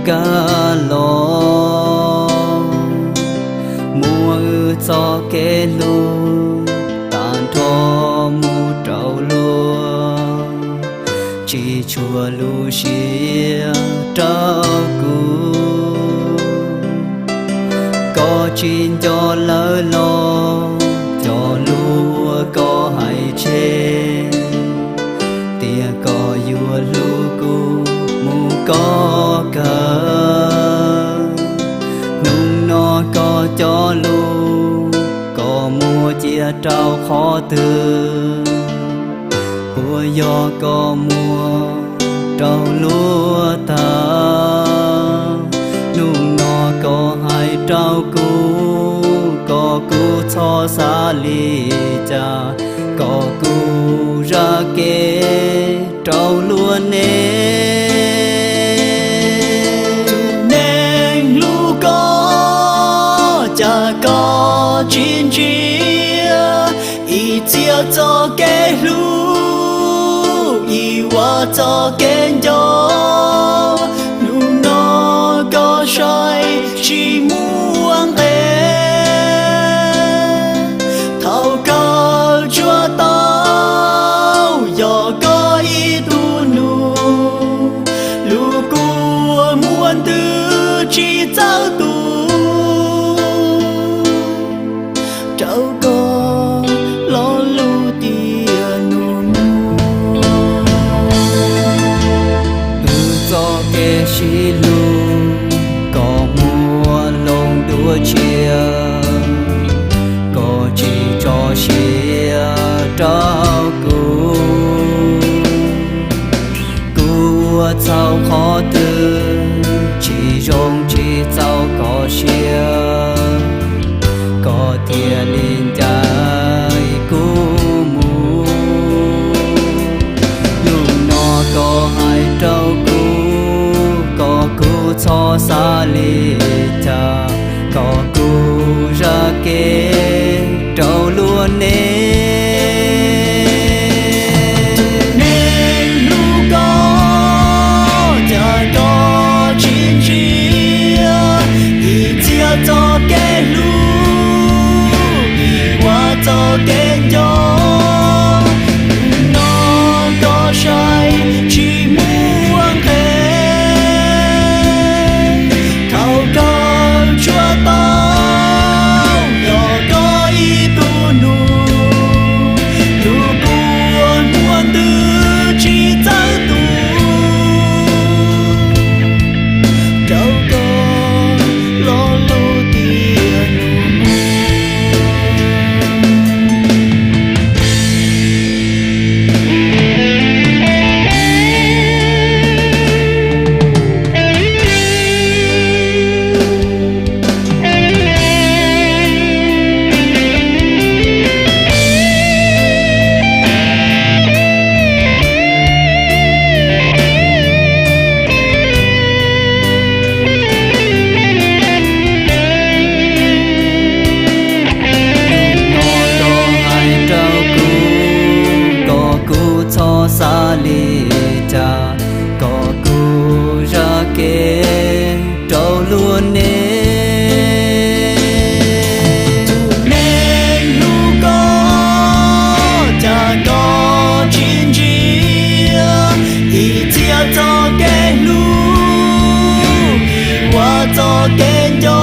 kawg los, muab wb txoj kev hlub tag nrho mus rau luag, tsis tshuav lub siab rau kuv. Koj tsis nco lawm los cov lus uas koj hais tseg, tias koj yuav hlub kuv mus kom kawg. Hnub no koj cov lus koj muab cia rau qhov twg? Puas yog koj muab rau luag tag? Hnub no koj hais rau kuv kom kuv txhob xav li cas, kom kuv zam kev rau luag ne. Tus neeg hlub koj, cas koj tsis ntsia ib txhia txoj kev hlub, ib vuag txoj kev nco? Hnub no koj saib tsis muaj nqe, thaum kawg tsuas tau yog koj ib tug nus, lus kua muag ntws tsis txawj tu, rau koj lo lus tias nus muag. Wb txoj kev sib hlub koj muab loo dua tshiab, koj tsis tso siab rau kuv. Kuv ua txhaum qhov twg tsis zoo tsis txaus koj siab, koj thiaj li ncaim kuv mus? Hnub no koj hais rau kuv kom kuv txhob xav li cas, kom kuv zam kev rau luag ne. Neeg hlub koj, cas koj tsis ntsia ib txhia txoj kev hlub, ib vuag txoj kev nco? Hnub no koj saib tsis muaj nqe, thaum kawg tsuas tau yog koj ib tug nus, lus kua muag ntws tsis txawj tu, rau koj lo lus tias nus muag. Hnub no koj hais rau kuv kom kuv txhob xav li cas, kom kuv zam kev rau luag ne. Tus neeg hlub koj, cas koj tsis ntsia ib txhia txoj kev hlub, ib vuag txoj kev nco?